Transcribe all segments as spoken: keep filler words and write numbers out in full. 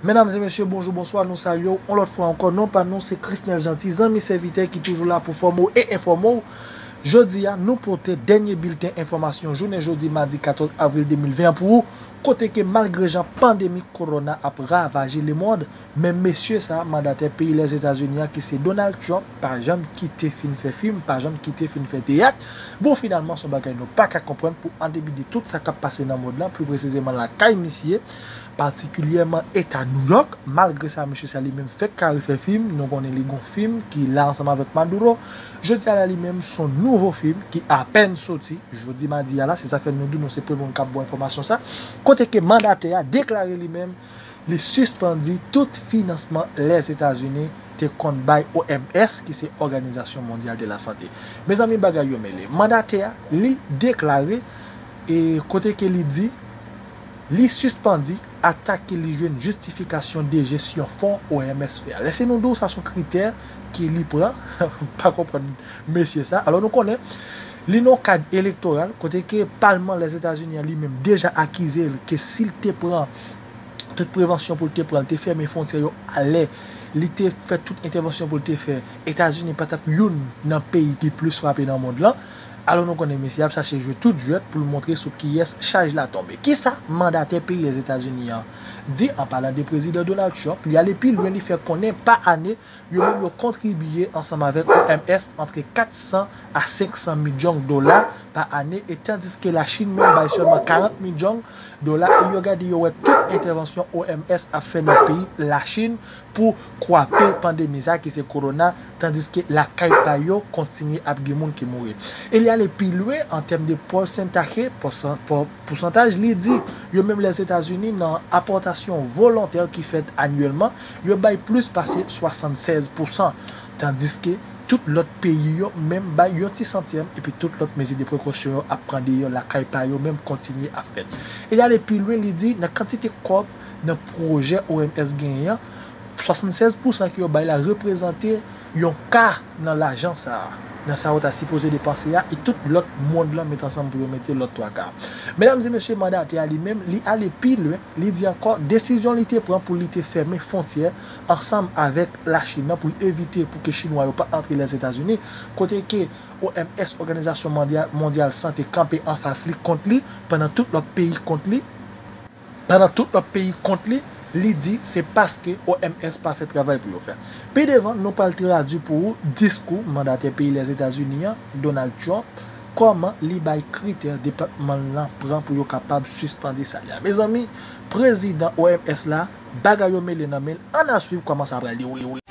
Medam e mesye, bonjou, bonswa, nou salye w yon lòt fwa ankò. Non pa nou, se Chrisnel Jeanty, zanmi sèvitè ki toujou la pou fòme w e enfòme w. Jodi a, nou pote dènye bilten enfòmasyon jounen jodi madi katòz avril de mil ven an pou ou, kote ke malgre jan pandemi kowona ap ravaje lemonn, men mesye sa, mandatè peyi Lèzetazini an ki se Donald Trump, pa janm kite fin fè fim, pa janm kite fin fè teyat. Bon, finalman, se yon bagay nou pa ka konprann pou an depi de tout sa k ap pase nan mond lan, pli presizeman lakay misye, patikilyèman eta New York. Malgre sa, mesye sa li menm fèk ka refè fim. Nou konnen li gon fim ki la ansanm avèk Maduro. Jodi a la, li menm se yon nouvo fim ki apèn soti. Jodi madi a la, se sa fè nou di nou se premye moun k ap ba w enfòmasyon sa. Kote ke mandatè a deklare li menm, li sispann di tout finansman Lèzetazini te konn bay O M S, ki se Òganizasyon Mondyal de la Sante. Mezanmi, bagay yo mele. Mandatè a, li deklare, e kote ke li di, li sispann di ata ke li jwenn jistifikasyon de jesyon fon O M S fè a. Lèse nou di w sa se yon kritè ke li pran, pa konprann mesye sa. Alò, nou konnen, li nan yon kad elektoral, kote ke palman Lèzetazini an li menm deja akize l ke si l te pran tout prevansyon pou l te pran, l te fèmen fwontyè yo alè, li te fè tout entèvansyon pou l te fè, Etazini pa t ap youn nan peyi ki plis frape nan mond lan. Alò, nou konnen mesye ap chache jwe tout jwèt pou l montre sou kiyès chaj la tonbe. Kisa mandatè peyi Lèzetazini an di an palan de prezidan Donald Trump? Li ale pi lwen, li fè konnen pa ane, yo menm yo kontribye ansanm avèk O M S antre kat san a senk san milyon dola pa ane, e tandiske Lachin menm bay sèlman karant milyon dola, e yo gade yo wè tout entèvansyon O M S ap fè nan peyi Lachin pou kwape pandemi sa ki se kowona, tandiske lakay pa yo kontinye ap gen moun ki mouri. E li ale pi lwen an tèm de pòsentaje, pòsan-, pò-, pousantaj, li di yo menm Lèzetazini nan apòtasyon volontè ki fèt anyèlman, yo bay plis pase swasannsèz pousan, tandiske tout lòt peyi yo menm bay yon ti santyèm, epi tout lòt mezi de prekosyon yo ap pran deyò lakay pa yo menm kontinye ap fèt. E li ale pi lwen, li di nan kantite kòb nan pwojè O M S genyen an, swasannsèz pousan ke yo bay la reprezante yon ka nan lajan sa a, nan sa yo ta sipoze depanse a, e tout lòt mond lan met ansanm pou yo mete lòt twa ka. Medam e mesye, mandatè a li menm, li ale pi lwen, li di ankò, desizyon li te pran pou li te fèmen fwontyè ansanm avèk Lachin nan pou l evite pou ke Chinwa yo pa antre Lèzetazini, kote ke O M S, Òganizasyon Mandya-, Mondyal Sante, kanpe anfas li kont li, pandan tout lòt peyi kont li, pandan tout lòt peyi kont li, li di se paske O M S pa fè travay pou yo fè. Pi devan, nou pral tradui pou ou diskou mandatè peyi Lèzetazini an, Donald Trump, kòman li bay kritè depatman l lan pran pou yo kapab sispann salè a. Mezanmi, prezidan O M S la, bagay yo mele nan men l, ann a swiv kòman sa pral dewoule. O M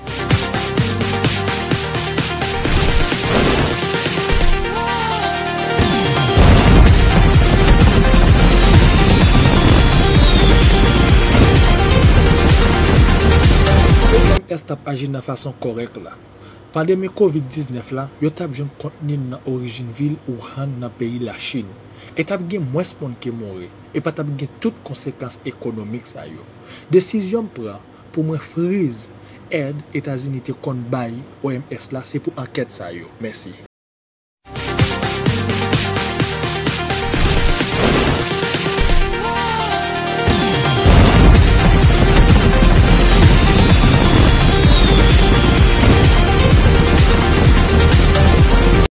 S t ap aji nan fason kòrèk la. Pandemi kovid diznèf la, yo t ap jwenn kontni l nan orijin vil Wuhan nan peyi Lachin, e t ap gen mwens moun ki mouri, e pa t ap gen tout konsekans ekonomik sa yo. Desizyon m pran pou mwen friz èd Etazini te konn bay O M S la, se pou ankèt sa yo. Mèsi.